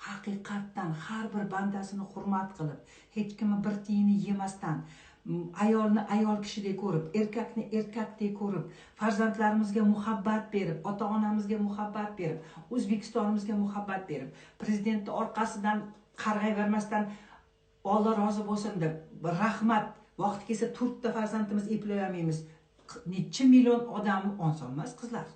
haqiqatdan har bir bandasini hurmat qilib, hech kimni bir tiyinni yemasdan, ayolni ayol kishidek ko'rib, erkakni erkakdek ko'rib, farzandlarimizga muhabbat berib, ota onamizga muhabbat berib, O'zbekistonimizga muhabbat berib, prezidentni orqasidan qarg'ayvermasdan, Alloh rozi bo'lsin deb, rahmat, vaqti kelsa to'rtta farzandimiz eplay olmaymiz. Necha million odam oson emas, qizlar.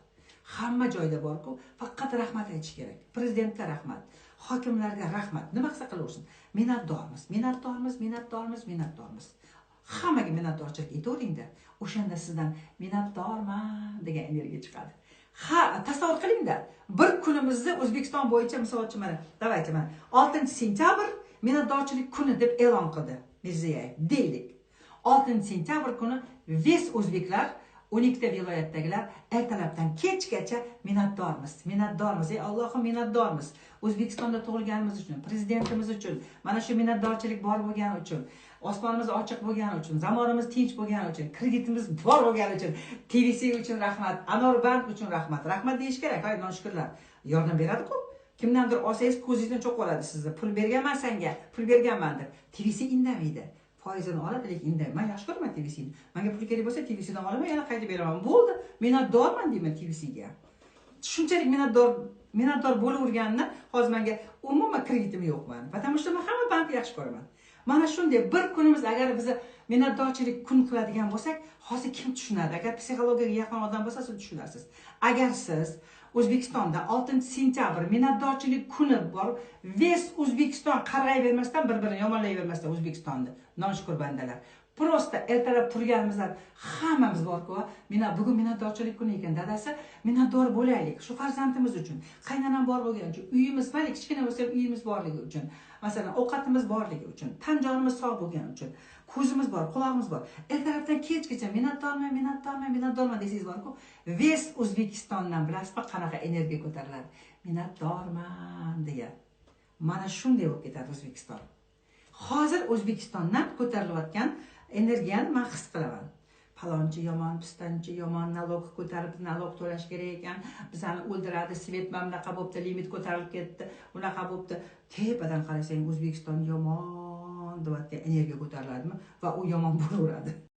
Hamma joyda borku, faqat rahmat aytish kerak. Prezidentga rahmat, hokimlarga rahmat, nima qilsa qilaversin. Minnatdormiz, minnatdormiz, minnatdormiz, minnatdormiz. Hammaga minnatdorchilik aytaveringda, o'shanda sizdan minnatdorman degan energiya chiqadi. Ha, tasavvur qilingda, bir kunimizni O'zbekiston bo'yicha, misol uchun, mana, давайте, mana, 6 sentyabr minnatdorchilik kuni deb e'lon qildi Mirziyoyev, deylik. 6 sentyabr kuni весь o'zbeklar, 12 ta viloyatdagilar ertalabdan kechgacha minnatdormiz, minnatdormiz, ey Allohim, minnatdormiz O'zbekistonda tug'ilganimiz uchun, prezidentimiz uchun, mana shu minnatdorchilik bor bo'lgani uchun, osmonimiz ochiq bo'lgani uchun, zamonimiz tinch bo'lgani uchun, kreditimiz bor bo'lgani uchun, TVC uchun rahmat, Anor bank uchun rahmat. Rahmat deyish kerak. Hay, noshukurlar yordam beradi-ku. Kimdandir olsangiz, ko'zingizdan cho'qib oladi sizni, pul berganman sanga, pul berganman deb. TVC indamaydi, foizini oladi, lekin indamaydi. Man yaxshi ko'raman TVCni. Manga pul kerak bo'lsa, TVCdan olaman, yana qaytib beraman, bo'ldi. Minnatdorman deyman TVCga. Shunchalik minnatdor, minnatdor bo'laverganini hozir manga umuman kreditim yo'q mani, потому что man hamma bankni yaxshi ko'raman. Mana shunday bir kunimiz agar biza minnatdorchilik kun qiladigan bo'lsak, hozir kim tushunadi? Agar psixologiyaga yaqin odam bo'lsa, siz tushunasiz. Agar siz O'zbekistonda 6 sentyabr minnatdorchilik kuni bor, весь O'zbekiston qarg'ayvermasdan, bir birini yomonlayvermasdan, O'zbekistonni noshukur bandalar, просто ertalab turganimizdan hammamiz borku, mina bugun minnatdorchilik kuni ekan, dadasi, minnatdor bo'laylik shu farzandimiz uchun, qaynonam bor bo'lgani uchun, uyimiz, mayli, kichkina bo'lsa ham uyimiz borligi uchun, masalan, ovqatimiz borligi uchun, tan jonimiz sog' bo'lgani uchun, ko'zimiz bor, qulog'imiz bor. Ertalabdan kechgacha minnatdorman, minnatdorman, minnatdorman desangiz borku, весь O'zbekistondan, bilasizmi, qanaqa energiya ko'tariladi? Minnatdorman degan. Mana shunday bo'lib ketadi O'zbekiston. Hozir O'zbekistondan ko'tarilayotgan energiyani man his qilaman. Palonchi yomon, pistonchi yomon, налог ko'tarib, налог to'lash kerak ekan, bizani o'ldiradi, свет mana bunaqa bo'libdi, limit ko'tarilib ketdi, unaqa bo'libdi. Tepadan qarasang, O'zbekiston yomon deyotgan energiya ko'tariladimi va u yomon bo'laveradi.